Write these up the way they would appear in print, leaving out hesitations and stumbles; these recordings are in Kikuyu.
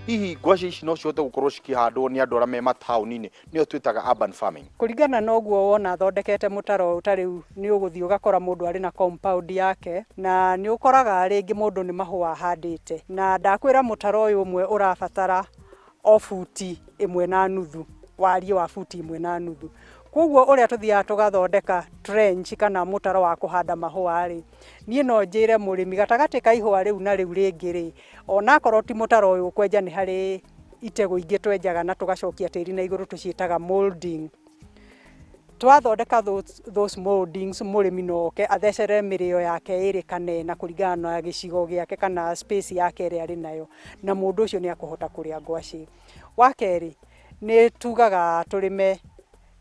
Hihi ngwacĩ ici no cihote gũkorwo cikĩhandwo nĩ andũ arĩa me mataũni-inĩ, nĩyo twĩtaga urban farming? Kũringana na ũguo wona thondekete mũtaro ta rĩu, nĩ ũgũthiĩ ũgakora mũndũ arĩ na compound yake, na nĩ ũkoraga rĩngĩ mũndũ nĩ mahũa ahandĩte, na ndakwĩra mũtaro ũyũ ũmwe ũrabatara o buti 1.5, wariĩ wa buti 1.5. Koguo ũrĩa tũthiaga tũgathondeka trench kana mũtaro wa kũhanda mahũa rĩ, niĩ no njĩre mũrĩmi gatagatĩ ka ihũa rĩu na rĩu rĩngĩ rĩ, onakorwo ti mũtaro ũyũ ũkwenja, nĩ harĩ itegũ ingĩ twenjaga na tũgacokia tĩri na igũrũ, tũciĩtaga molding. Twathondeka those moldings, mũrĩmi no oke athecerere mĩrĩo yake ĩrĩ kana ĩna kũringana na gĩcigo gĩake kana space yake ĩrĩa arĩ nayo, na mũndũ ũcio nĩ akũhota kũrĩa ngwacĩ. Wa kerĩ, nĩ tugaga tũrĩme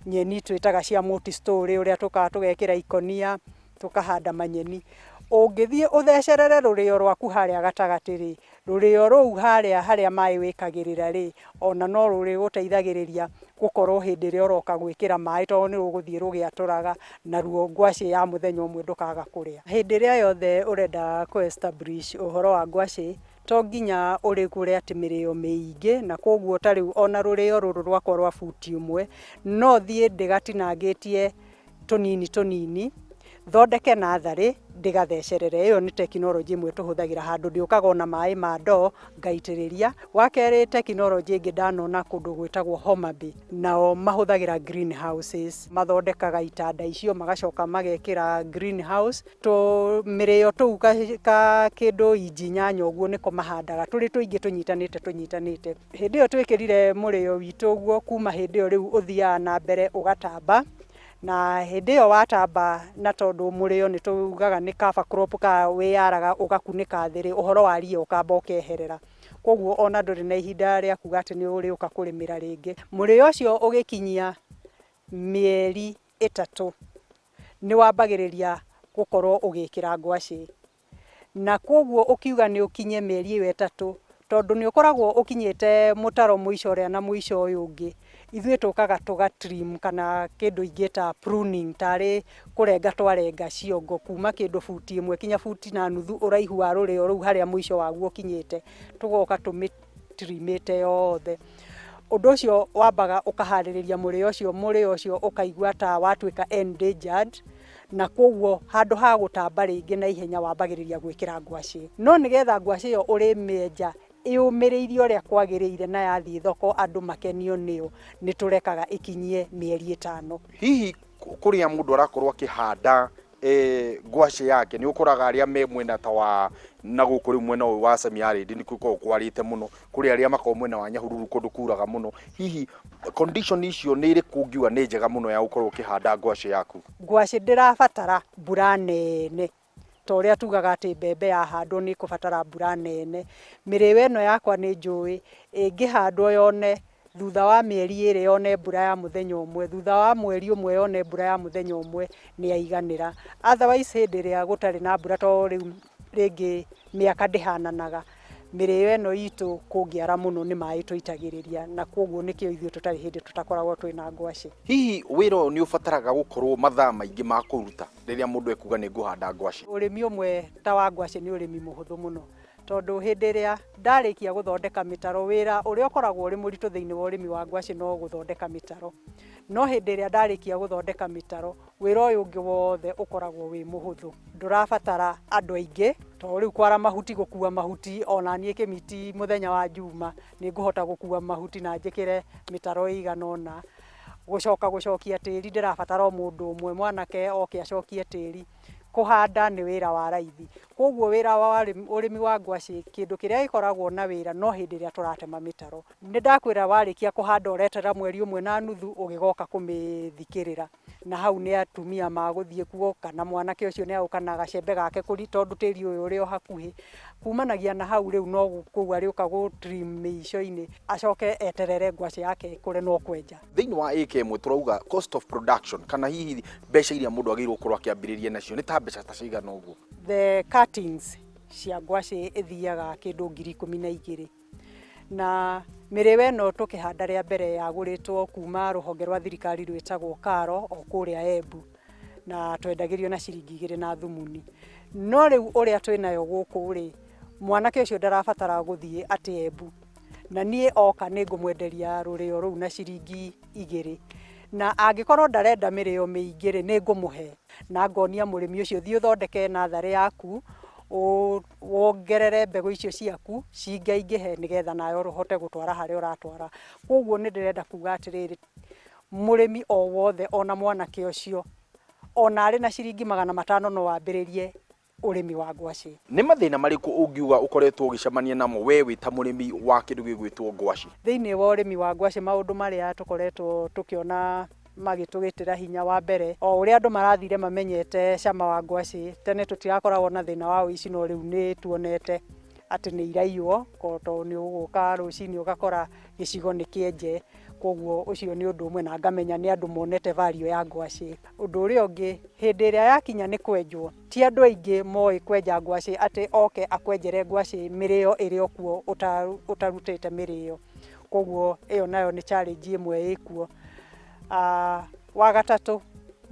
nyeni twĩtaga cia multi story, ũrĩa tũkaga tũgekĩra ikũnia tũkahanda manyeni. Ũngĩthiĩ ũthecerere rũrĩo rwaku harĩa gatagatĩ rĩ, rũrĩo rũu harĩa harĩa maĩ wĩkagĩrĩra rĩ, ona no rũrĩgũteithagĩrĩria gũkorwo hĩndĩ ĩrĩa ũroka gwĩkĩra maĩ, tondũ nĩ rũgũthiĩ rũgĩatũraga naruo ngwacĩ ya mũthenya ũmwe ndũkaga kũrĩa. Hĩndĩ ĩrĩa yothe ũrenda kũ establish ũhoro wa ngwacĩ, to nginya ũrĩgũre atĩ mĩrĩo mĩingĩ, na koguo ta rĩu ona rũrĩo rũrũ rwakwa rwa buti 1 no thiĩ ndĩgatinangĩtie tũnini tũnini, thondeke natharĩ, ndĩgathecerere. Ĩyo nĩ tekinoronjĩ ĩmwe tũhũthagĩra, handũ ndĩũkaga ona maĩ ma ndoo ngaitĩrĩria. Wa kerĩ, tekinoronjĩ ĩngĩ ndanona kũndũ gwĩtagwo Homa Bay, nao mahũthagĩra green houses, mathondekaga itanda icio magacoka magekĩra green house tũmĩrĩo tũu ka kĩndũ inji 8 ũguo, nĩko mahandaga tũrĩ tũingĩ tũnyitanĩte tũnyitanĩte. Hĩndĩ ĩyo twĩkĩrire mũrĩo witũ ũguo, kuma hĩndĩ ĩyo rĩu ũthiaga na mbere ũgatamba, na hĩndĩ ĩyo watamba, na tondũ mũrĩo nĩ tugaga nĩ cover crop ka wĩyaraga ũgakunĩka thĩ rĩ, ũhoro wa ria ũkamba ũkeherera, koguo ona ndũrĩ na ihinda rĩa kuga atĩ nĩ ũrĩũka kũrĩmĩra rĩngĩ. Mũrĩo ũcio ũgĩkinyia mĩeri 3 nĩ wambagĩrĩria gũkorwo ũgĩkĩra ngwacĩ, na koguo ũkiuga nĩ ũkinye mĩeri ĩyo 3, tondũ nĩ ũkoragwo ũkinyĩte mũtaro mũico ũrĩa na mũico ũyũ ũngĩ, ithuĩ tũkaga tũga trim kana kĩndũ ingĩta pruning, tarĩ kũrenga twarenga ciongo kuma kĩndũ buti 1 kinya buti na nuthu ũraihu wa rũrĩo rũu harĩa mũico waguo ũkinyĩte, tũgoka tũmĩtrimĩte yothe. Ũndũ ũcio wambaga ũkaharĩrĩria mũrĩo ũcio, mũrĩo ũcio ũkaigua ta watuĩka endangered, na koguo handũ ha gũtamba rĩngĩ na ihenya wambagĩrĩria gwĩkĩra ngwacĩ. No nĩgetha ngwacĩ ĩyo ũrĩmĩenja ĩũmĩrĩirie ũrĩa kwagĩrĩire na yathiĩ thoko andũ makenio nĩyo, nĩ tũrekaga ĩkinyie mĩeri 5. Hihi kũrĩa mũndũ arakorwo akĩhanda ngwacĩ yake, nĩ ũkoraga arĩa me mwena ta wa na gũkũ rĩu mwena ũyũ wa semi-arid nĩ gũkoragwo kwarĩte mũno, kũrĩ arĩa makoragwo mwena wa Nyahururu kũndũ kuraga mũno, hihi condition icio nĩ ĩrĩkũ ũngiuga nĩ njega mũno ya gũkorwo ũkĩhanda ngwacĩ yaku? Ngwacĩ ndĩrabatara mbura nene ta ũrĩa tugaga atĩ mbembe yahandwo nĩ ĩkũbatara mbura nene. Mĩrĩo ĩno yakwa nĩ njũĩ ĩngĩhandwo yone thutha wa mĩeri 2 yone mbura ya mũthenya ũmwe, thutha wa mweri 1 yone mbura ya mũthenya ũmwe, nĩ yaiganĩra. Otherwise hĩndĩ ĩrĩa gũtarĩ na mbura, to rĩu rĩngĩ mĩaka ndĩhananaga, mĩrĩo ĩno itũ kũngĩara mũno nĩ maĩ tũitagĩrĩria, na koguo nĩkĩo ithuĩ tũtarĩ hĩndĩ tũtakoragwo twĩna ngwacĩ. Hihi wĩra ũyũ nĩ ũbataraga gũkorwo mathaa maingĩ ma kũruta rĩrĩa mũndũ ekuga nĩ ngũhanda ngwacĩ? Ũrĩmi ũmwe ta wa ngwacĩ nĩ ũrĩmi mũhũthũ mũno, tondũ hĩndĩ ĩrĩa ndarĩkia gũthondeka mĩtaro, wĩra ũrĩa ũkoragwo ũrĩ mũritũ thĩinĩ wa ũrĩmi wa ngwacĩ no gũthondeka mĩtaro. No hĩndĩ ĩrĩa ndarĩkia gũthondeka mĩtaro, wĩra ũyũ ũngĩ wothe ũkoragwo wĩ mũhũthũ, ndũrabatara andũ aingĩ, tondũ rĩu kwara mahuti, gũkua mahuti, ona niĩ kĩmiti mũthenya wa Njuma nĩ ngũhota gũkua mahuti na njĩkĩre mĩtaro ĩigana ũna. Gũcoka gũcokia tĩri ndĩrabatara o mũndũ ũmwe mwanake oke acokie tĩri. Kũhanda nĩ wĩra wa raithi, koguo wĩra wa ũrĩmi wa ngwacĩ, kĩndũ kĩrĩa gĩkoragwo na wĩra no hĩndĩ ĩrĩa tũratema mĩtaro. Nĩ ndakwĩra warĩkia kũhanda ũreterera mweri 1.5 ũgĩgoka kũmĩthikĩrĩra, na hau nĩ atumia magũthiĩ kuo kana mwanake ũcio nĩ agũka na gacembe gake tondũ tĩri ũyũ ũrĩ o hakuhĩ. Kumanagia na hau rĩu no kũu arĩũka gũ trim mĩico-inĩ, acoke eterere ngwacĩ yake ĩkũre no kwenja. Thĩinĩ wa ĩka 1 tũrauga cost of production, kana hihi mbeca iria mũndũ agĩrĩirwo gũkorwo akĩambĩrĩria nacio nĩ ta mbeca ta cigana ũguo? The cuttings cia ngwacĩ ĩthiaga kĩndũ 12,000, na mĩrĩo ĩno tũkĩhanda rĩa mbere yagũrĩtwo kuma rũhonge rwa thirikari rwĩtagwo KALRO o kũrĩa Embu, na twendagĩrio na ciringi 2 na thumuni. No rĩu ũrĩa twĩnayo gũkũ rĩ, mwanake ũcio ndarabatara gũthiĩ atĩ Embu. Na niĩ oka nĩ ngũmwenderia rũrĩo rũu na ciringi 2. Na angĩkorwo ndarenda mĩrĩo mĩingĩ rĩ, nĩ ngũmũhe. Na ngonia mũrĩmi ũcio, thiĩ ũthondeke natharĩ yaku, wongerere mbegũ icio ciaku cingaingĩhe nĩgetha nawe ũhote gũtwara harĩa ũratwara. Koguo nĩ ndĩrenda kuga atĩrĩrĩ, mũrĩmi o wothe ona mwanake ũcio, ona arĩ na ciringi 500 no ambĩrĩrie ũrĩmi wa ngwacĩ. Nĩ mathĩna marĩkũ ũngiuga ũkoretwo ũgĩcemania namo we wĩ ta mũrĩmi wa kĩndũ gĩgwĩtwo ngwacĩ? Thĩinĩ wa ũrĩmi wa ngwacĩ maũndũ marĩa tũkoretwo tũkĩona magĩtũgĩtĩra hinya, wa mbere, o ũrĩa andũ marathire mamenyete cama wa ngwacĩ, tene tũtirakoragwo na thĩna wa ũici, no rĩu nĩ tuonete atĩ nĩ iraiywo, tondũ nĩ ũgũka rũcinĩ ũgakora gĩcigo nĩ kĩenje. Koguo ũcio nĩ ũndũ ũmwe, na ngamenya nĩ andũ monete value ya ngwacĩ. Ũndũ ũrĩa ũngĩ, hĩndĩ ĩrĩa yakinya nĩ kwenjwo, ti andũ aingĩ moĩ kwenja ngwacĩ, atĩ oke akwenjere ngwacĩ mĩrĩo ĩrĩ o kuo ũtarutĩte mĩrĩo. Koguo ĩyo nayo nĩ challenge ĩmwe ĩkuo. Wa gatatũ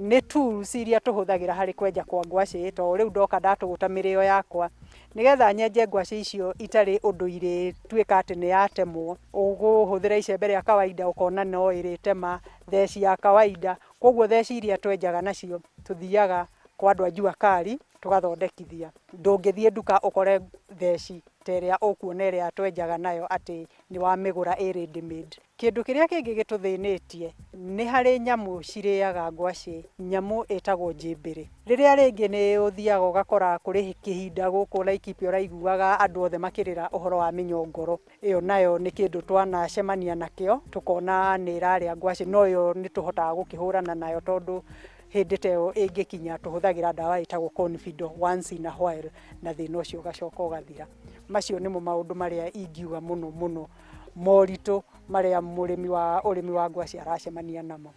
nĩ tools iria tũhũthagĩra harĩ kwenja kwa ngwacĩ, tondũ rĩu ndoka ndatũgũta mĩrĩo yakwa, nĩgetha nyenje ngwacĩ icio itarĩ ũndũ irĩtuĩka atĩ nĩ yatemwo, ũgũhũthĩra icembe rĩa kawaida ũkona no ĩrĩtema, theci ya kawaida. Koguo theci iria twenjaga nacio tũthiaga kwa andũ a jua kali tũgathondekithia. Ndũngĩthiĩ nduka ũkore theci ta ĩrĩa ũkuona ĩrĩa twenjaga nayo atĩ nĩ wamĩgũra ĩ ready made. Kĩndũ kĩrĩa kĩngĩ gĩtũthĩnĩtie nĩ harĩ nyamũ cirĩaga ngwacĩ, nyamũ ĩtagwo njĩmbĩrĩ. Rĩrĩa rĩngĩ nĩ ũthiaga ũgakora kũrĩ kĩhinda gũkũ Laikipia ũraiguaga andũ othe makĩrĩra ũhoro wa mĩnyongoro. Ĩyo nayo nĩ kĩndũ twanacemania nakĩo, tũkona nĩ ĩrarĩa ngwacĩ, no ĩyo nĩ tũhotaga gũkĩhũrana nayo, tondũ hĩndĩ ta ĩyo ĩngĩkinya tũhũthagĩra ndawa ĩtagwo Confidor once in a while, na thĩna ũcio ũgacoka ũgathira. Macio nĩmo maũndũ marĩa ingiuga mũno mũno moritũ marĩa mũrĩmi wa ũrĩmi wa ngwacĩ aracemania namo.